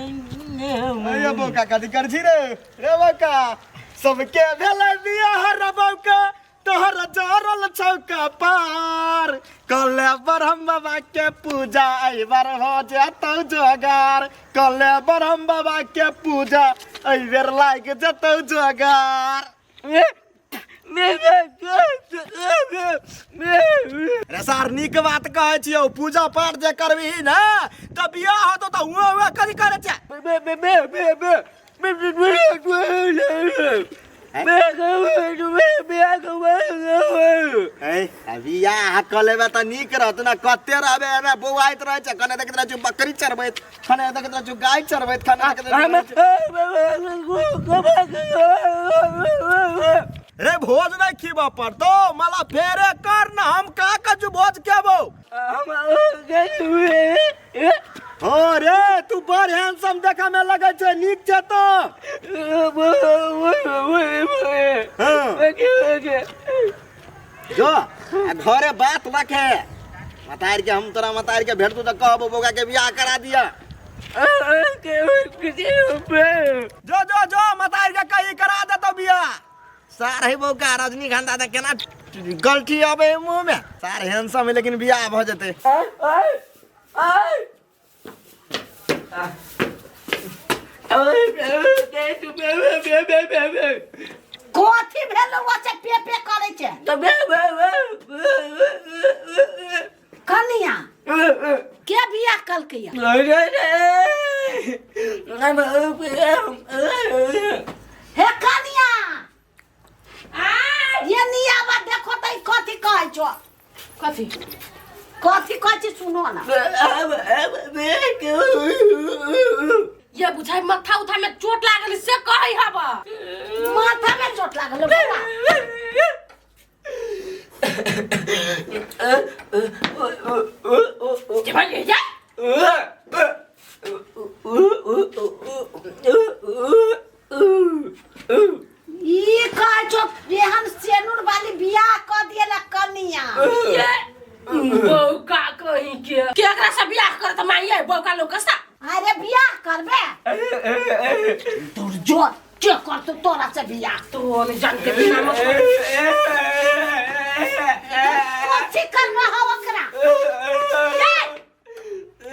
अरे बौका कथी कर छी रे रे बौका सबके भेलै बियाह रे बौका तोहर जरल छौका पार कले ब्रह्म बाबा के पूजा एहिबेर हो जेतौ जोगार कले ब्रह्म बाबा के पूजा एहिबेर लागि जेतौ जोगार। रे सार नीक बात कहै छियौ, पूजा पाठ जे करबही ने तऽ बियाह होतौ तऽ हुआ हुआ कथी करै छै? बियाह कऽ लेबै तऽ नीक रहत ने, कते रहबै एना बौआइत रहै छै, कने देखैत रहै छियौ बकरी चरबैत, कने देखैत रहै छियौ गाय चरबैत, कने देखैत रहै छियौ। रे भोज नहीं खीबऽ पड़तौ, मला फेरे कर न, हम का कछु भोज खेबौ। हाँ रे तू बड़ हैंडसम देखा में लगे छै, नीक छै तो। हाँ। जो आ घरे बात रखे मतार के, हम तोरा मतार के भेटतू तऽ कहबो बौआ के बियाह करा दिया। जो जो जो मतार के कही करा देतो बियाह। सार है बौका रजनीकांता तऽ केना गलती अबे है मुंह में, सार हैंडसम है लेकिन बियाह भऽ जेतै। कथी भेलो से पे पे करै छै कनिया के बियाह कलकै? हे कनिया ये नियाबा देखो त ई कथी कहै छो, कथी कथी कहै छी सुनो ना। ये बुझाइ माथा उथा में चोट लागल से कहै हब। माथा में चोट लागल बौआ? के भाई जा ई कहै छो एहन सेनुर वाली बियाह क दिएला कनिया। ये बौका कहीं के केकरा से बियाह करत माई बौका लोग सा? अरे बियाह करबे तोर जो के करतो तोरा से बियाह? तो नहीं जान के बिना मत कथी करना हो ओकरा?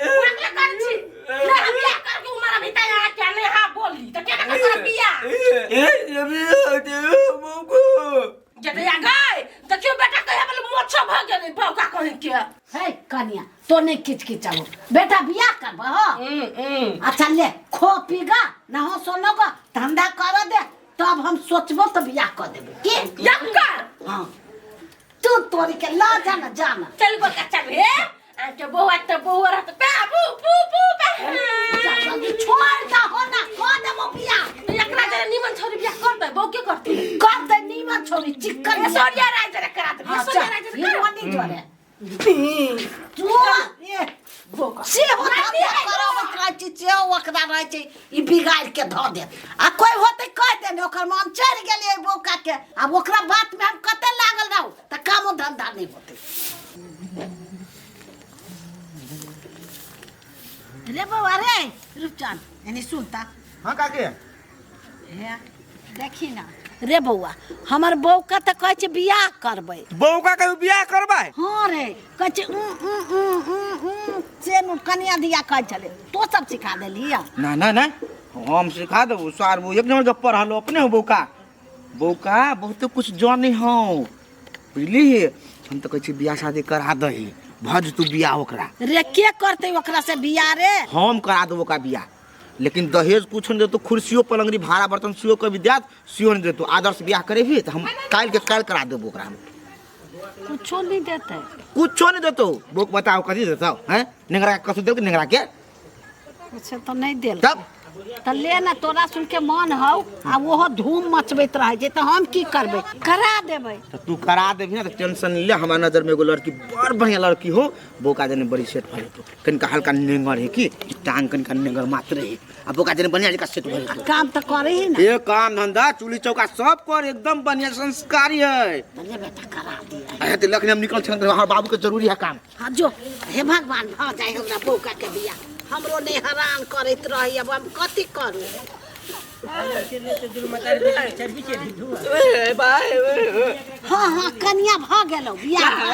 पागल कर छी ना, हम बियाह करके उमर अभी तक यहाँ क्या नहीं। हाँ बोली तो क्या कर बियाह जते या गए देखियो बेटा कहे बोले मोछो भ गेलै बौका कहीं के। हे कनिया तो नहीं किचकिचाओ बेटा, बियाह करबो हो? अच्छा ले खो पीगा ना हो सोनो को धंधा कर दे तब हम सोचबो तो बियाह कर देबो की यक्कर। हाँ तू तोरी के ला जाना जाना। चल बौका चल हे आ के बौआ त बौआ रहत पा पू पू पू पा। जा जल्दी छोड़ दा हो ना कर देबो बियाह। एकरा जरा निमन छोरी बियाह कर दे बौ के करती? कर दे नीमन छोरी चिक्कन ए सोनिया राय जरा करा दे। हाँ, सोनिया चल, राय जरा ये करा मनी जोरे तू ए बौका से हो धंधा कराबैत रहै छी से ओकरा रहै छै ई बिगाड़ के धऽ देत आ कोइ होतै कहि दे ने ओकर मन चढ़ि गेलै एहि बौका के। आब ओकरा बात में हम कते लागल रहू तऽ कामो धंधा नहि होतै। रे बौआ रे रूपचंद एनी सुनता। हाँ काके। हे देखी ना रे बौआ हमर बौका तऽ कहै छै बियाह करबै। बौका के बियाह करबै? हाँ रे कहै छै उ उ उ उ उ से नु कनिया दिया कहै छलै, तो सब सिखा देली? ना ना ना हम सिखा देबो सार, वो एक नंबर के पढ़ल अपने हो बौका, बौका बहुते कुछ जाने हो बुझली। हम तो कहै छी बियाह शादी करा दही भज तू बियाह ओकरा। रे के करतै ओकरा से बियाह रे? हम करा देबो ओकरा बियाह, लेकिन दहेज कुछ नहीं देतो, कुर्सियो पलंगरी भाड़ा बर्तन सियो कभी देत सियो नहीं देतो। आदर्श बियाह करेबी तो हम काल्हि के काल्हि करा देबो ओकरा। हम कुछो नहीं देते? कुछो नहीं देतो। बोक बताओ कथी देतो हैं? नेंगरा के कसू देलक नेंगरा के? कुछो तो नहीं देल। तब त ले ना तोरा सुन के मन हौ आ ओहो धूम मचबैत रहै छै तऽ हम की करबै, करा देबै। तो तू करा देबही ना तो टेंशन ले, हमारा नजर में एगो लड़की बड़ बढ़िया लड़की हो बोका जने बड़ी सेट भऽ जेतौ, कनिका हल्का नेंगर है कि टांग कनिका नेंगर मात्र है आ बोका जने बढ़िया जकाँ सेट भऽ जेतौ। काम तऽ करे ही ना? ये काम धंधा चूल्ही चौका सब कर, एकदम बढ़िया संस्कारी है। तऽ ले बेटा करा दिया। अरे तो लखन हम निकल छन, हमर बाबू के जरूरी है काम। हाँ जो हे भगवान भऽ जाय हमरा बौका के बियाह। हमरो नहि हरान करैत रहैए। अब हम कथी करू? हाँ हाँ, कनिया भऽ गेलौ, बियाह भऽ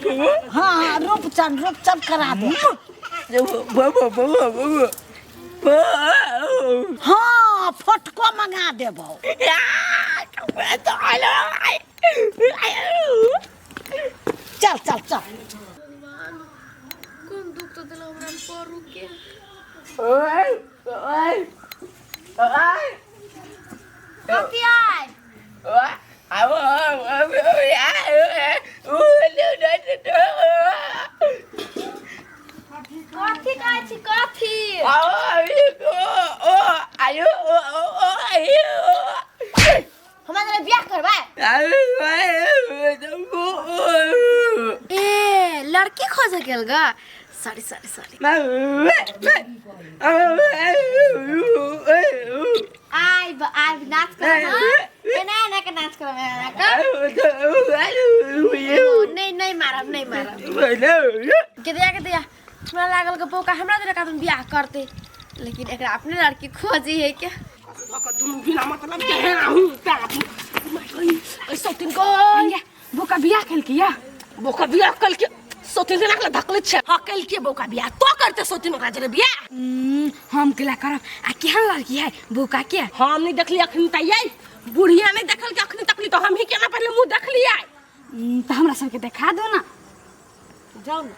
गेलौ। हाँ हाँ, रूपचन रूपचन करा दे। हाँ, फोटको मंगा देबौ। चल चल चल। कोन दुख तो दिल हमरा परू के। कथी आय? कथी कहै छी कथी? हमरा जरा बियाह करबै। ए लड़की खोजे गेल गा। Sorry sorry sorry. आइब आइब नाच करब। हाँ, एना एना के नाच करब, एना एना के। ओ, नहीं नहीं मारब, नहीं मारब। के दिया के दिया, हमरा लागल के बौका हमरा देलक तुम बियाह करते, लेकिन एकरा अपने लड़की खोजी है के। दुनू बिना मतलब के है हूं ताप सौतीन को। बोका बियाह केलकै या? बोका बियाह कल के सौतीन के नाकला धकले छै। हां, कल के बोका बियाह तो करते सौतीन ओकरा जरे बियाह। हम केला करब? आ केहन लड़की है बोका के? हम नहीं देखली अखनी त ये बुढ़िया नहीं देखल के अखनी तकली, तो हम ही केना पहले मुंह देखलियै। त हमरा सबके देखा दो ना। जाओ ना,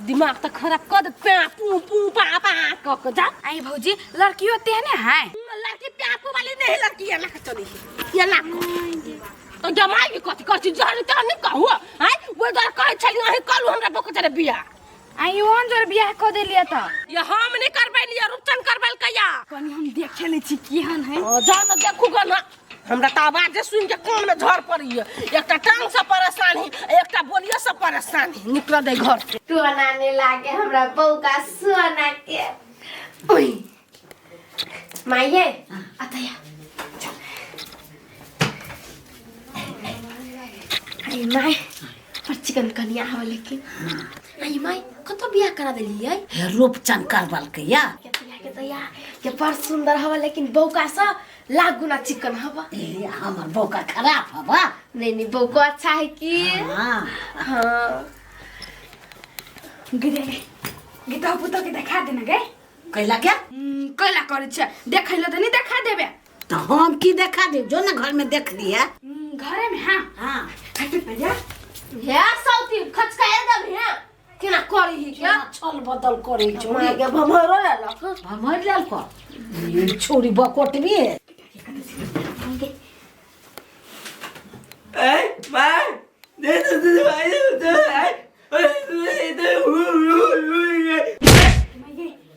दिमाग त खराब कर दे। प्या पू पू पा पा क के जा। आई भौजी, लड़की तेहने है? लड़की प्या पू वाली नहीं, लड़की ये ना के चली ये ना तो जमाई के कथी करছি जहन त नहीं कहू आय वो दर कहै छली अहीं कहलू हमरा बोक जरे बियाह। आई ओहन जोर बियाह क देलियै त? ये हम नहीं करबै लिया, रूपचन करबै कहिया। कनी हम देखे ले छी केहन है। ओ, जा न देखू ग ना, हमरा त आवाज सुन के कान में झड़ पड़ैया। एकटा टांग से परेशान ही, एकटा बोलियो से परेशान ही। निकल दे घर से। टोना ने लागे हमरा बौका सोना के। ओइ माइये अतया। अरे माय, पर चिकन कनिया हवा, लेकिन आई माय कतो बियाह करा देलियै? हे, रूपचन करबलकै या। के तैया के तैया के बड़ सुंदर हवा, लेकिन बौका सा लाख गुना चिकन हवा। ए, हमर बौका खराब हवा? नहीं नहीं, बौको अच्छा है कि। हाँ। हाँ। गे गीता पुतो के देखा देना गे। कैला के? कैला करै छै? देखै ले त नहीं देखा देबे। तो हम की देखा देब? जो ना घर में देख ली है। घरे में? हाँ। हाँ। हट भैया। हे सौती खचकाए दब हे केना करी ही क्या? केना छल बदल करै छौ? माय के भमरो लेलक। भमर लेल कर ई छोरी बकोटबी है।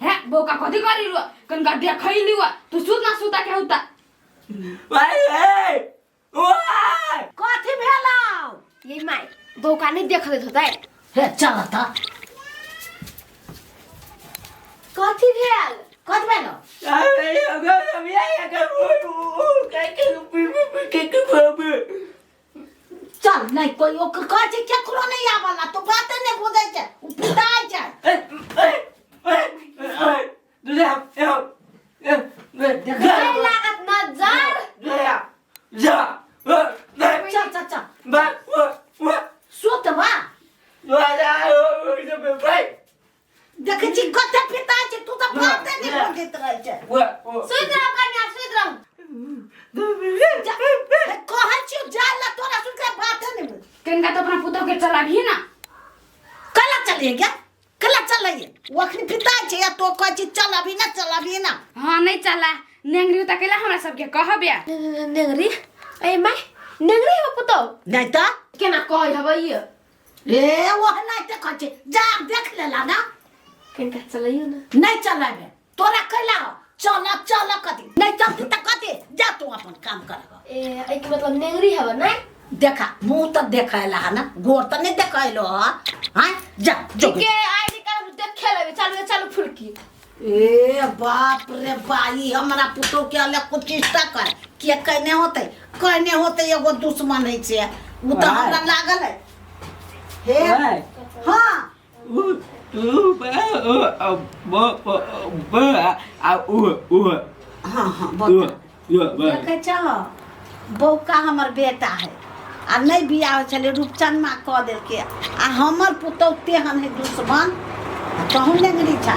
हे बौका कथी करी रुआ? कनका देखै लिवा तू सुत ना सुता के होता। कथी भेलौ? ये my बौका नहीं देख लेत होतै। हे चल त। कथी भेल? कथी भेलौ? चल नहीं कोई ओकर कहै छै केकरो नहीं आबला, तो बाते नहीं बुझै छै, उ पिटाइ छै। नहीं लागत नजर। चल चल चल, सुत बा। देखै छी कते पिताइ छै, तू तऽ बाते नहीं बुझैत रहै छै। सुति रहू कन्या, सुति रहू। हे, कहै छियौ जाय ला, तोरा सुन के बाते नहीं बुझ। कनका तो अपना पुतो के चलाबही ना। कला चलिए क्या? कला चलिए? ओ अखनी पिताइ छै या तो कहै छी चल अभी ना, चल अभी ना। हाँ, नहीं चला नेंगरी उता कैला हमरा सबके कहबे। नेंगरी? ए my, नेंगरी हो पुतो? नहीं तऽ। केना कहै हबै ये? ए ओह नहीं तऽ कहै छै जा देख लेला ना। कनका चलैयो ना। नहीं चलाबे तोरा कैला हो? चल चल, कथी नहीं चलती तऽ कथी? जा तू अपन काम कर। ए एके मतलब नेंगरी हब ना? देखा मुंह तऽ देखेला है ना, गोर तऽ नहीं देखेलो है। हाँ, जा जो। ठीक है, आई निकाल देखे लेबे। चालू चालू फुलकी। ए बाप रे बाई, हमरा पुतो के अलग कुछ चेष्टा कर के कहने होते, कहने होते एगो दुश्मन है छै, उ तऽ हमरा लागल है। हे हाँ। उ ब उ अ ब प ब आ उ उ हाँ हाँ उ बता उ ब देखै छह बौका हमर बेटा है आ नहि बियाह होइ छलै रूपचनमा कऽ देलकै आ हमर पुतहु तेहन है दुश्मन आ तहूँ लेंगड़ी छा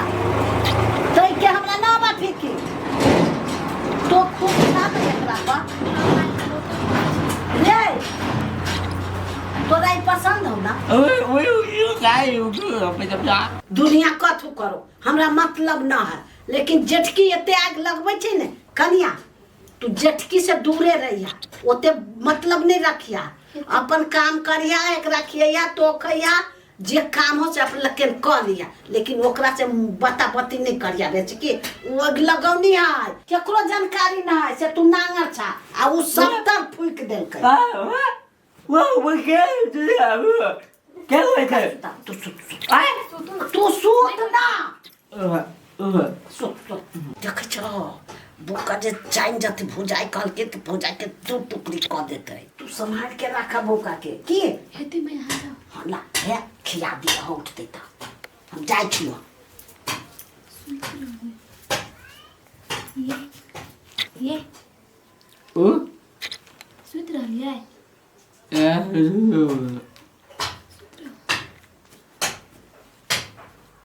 ताहिके हमरा न बा फिकिर तो खूब छा ने एकरा पर रे तोरा ई पसंद हो ना ओए ओए you काय you पे जब जा दुनिया कथू करो हमरा मतलब न है लेकिन जेठकी एते आग लगबै छै ने कनिया तू जेठकी से दूरे रहिया ओते मतलब नहीं रखिया अपन काम करिया एकरा खियैया तो खैया जे काम हो से अपन लेकिन कऽ लिया लेकिन ओकरा से बता बती नहीं करिया रे कि ओ लगौनी है केकरो जानकारी ना है से तू नांगर छा आ उ सब तर फूक देलकै आ वो वो के के होय छै तू सुत सुत आय तू सुत ना उ उ सुत सुत देखै छौ बोका जे चाइन जते भुजाइ कहलकै तऽ भुजाइ के दू टुकड़ी कऽ देतै तू सम्हारि के राखा बोका के की हेतै मैं यहाँ जाओ हाँ ला हे खिया दिअ हो उठतै तऽ हम जाइ छियौ ये ये उ सुति रहलियै ए